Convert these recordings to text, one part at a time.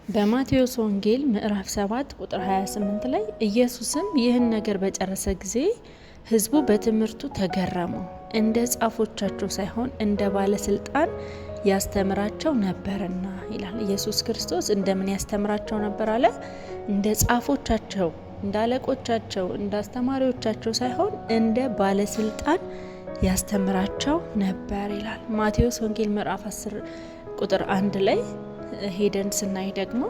በማቴዎስ ወንጌል ምዕራፍ 7 ቁጥር 28 ላይ ኢየሱስም ይህን ነገር በጨረሰ ጊዜ ሕዝቡ በትምህርቱ ተገረሙ፣ እንደ ጻፎቻቸው ሳይሆን እንደ ባለስልጣን ያስተምራቸው ነበርና ይላል። ኢየሱስ ክርስቶስ እንደምን ያስተምራቸው ነበር አለ? እንደ ጻፎቻቸው፣ እንደ አለቆቻቸው፣ እንደ አስተማሪዎቻቸው ሳይሆን እንደ ባለስልጣን ያስተምራቸው ነበር ይላል። ማቴዎስ ወንጌል ምዕራፍ 10 ቁጥር 1 ላይ ሄደን ስናይ ደግሞ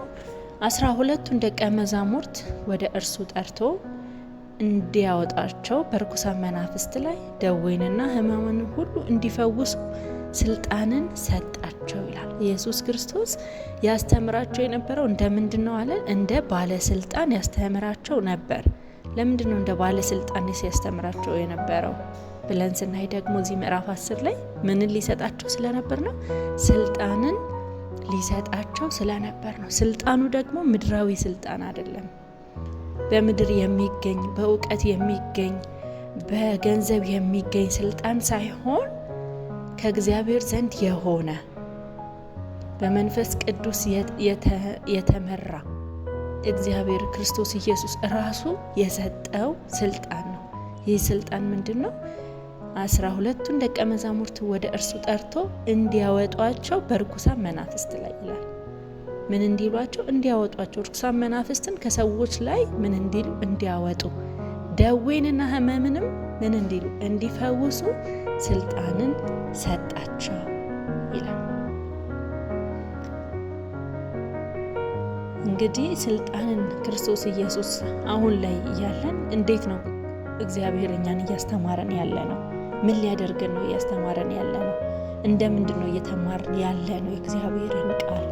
12ቱን ደቀ መዛሙርት ወደ እርሱ ጠርቶ እንዲያወጣቸው በርኩሳን መናፍስት ላይ ደዌንና ሕመምን ሁሉ እንዲፈውሱ ስልጣንን ሰጣቸው ይላል። ኢየሱስ ክርስቶስ ያስተምራቸው የነበረው እንደ ምንድን ነው አለን? እንደ ባለስልጣን ያስተምራቸው ነበር። ለምንድን ነው እንደ ባለስልጣን ሲያስተምራቸው የነበረው ብለን ስናይ ደግሞ እዚህ ምዕራፍ 10 ላይ ምንን ሊሰጣቸው ስለነበር ነው? ስልጣንን ሊሰጣቸው ስለነበር ነው። ስልጣኑ ደግሞ ምድራዊ ስልጣን አይደለም። በምድር የሚገኝ፣ በእውቀት የሚገኝ፣ በገንዘብ የሚገኝ ስልጣን ሳይሆን ከእግዚአብሔር ዘንድ የሆነ፣ በመንፈስ ቅዱስ የተመራ፣ እግዚአብሔር ክርስቶስ ኢየሱስ ራሱ የሰጠው ስልጣን ነው። ይህ ስልጣን ምንድን ነው? 12ቱን ደቀ መዛሙርት ወደ እርሱ ጠርቶ እንዲያወጧቸው በርኩሳን መናፍስት ላይ ይላል። ምን እንዲሏቸው? እንዲያወጧቸው። ርኩሳን መናፍስትን ከሰዎች ላይ ምን እንዲሉ? እንዲያወጡ፣ ደዌንና ሕመምንም ምን እንዲሉ? እንዲፈውሱ ስልጣንን ሰጣቸው ይላል። እንግዲህ ስልጣንን ክርስቶስ ኢየሱስ አሁን ላይ እያለን እንዴት ነው እግዚአብሔር እኛን እያስተማረን ያለ ነው? ምን ሊያደርገን ነው እያስተማረን ያለ ነው? እንደ ምንድን ነው እየተማርን ያለ ነው? የእግዚአብሔርን ቃል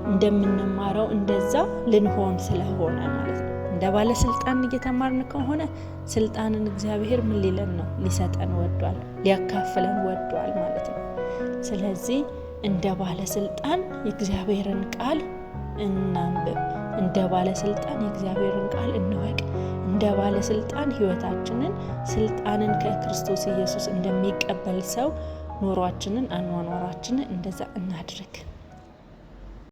እንደምንማረው እንደዛ ልንሆን ስለሆነ ማለት ነው። እንደ ባለስልጣን እየተማርን ከሆነ ስልጣንን እግዚአብሔር ምን ሊለን ነው? ሊሰጠን ወዷል፣ ሊያካፍለን ወዷል ማለት ነው። ስለዚህ እንደ ባለስልጣን የእግዚአብሔርን ቃል እናንብብ። እንደ ባለስልጣን የእግዚአብሔርን ቃል እንወቅ። እንደ ባለስልጣን ሕይወታችንን ስልጣንን ከክርስቶስ ኢየሱስ እንደሚቀበል ሰው ኑሯችንን፣ አኗኗራችንን እንደዛ እናድርግ።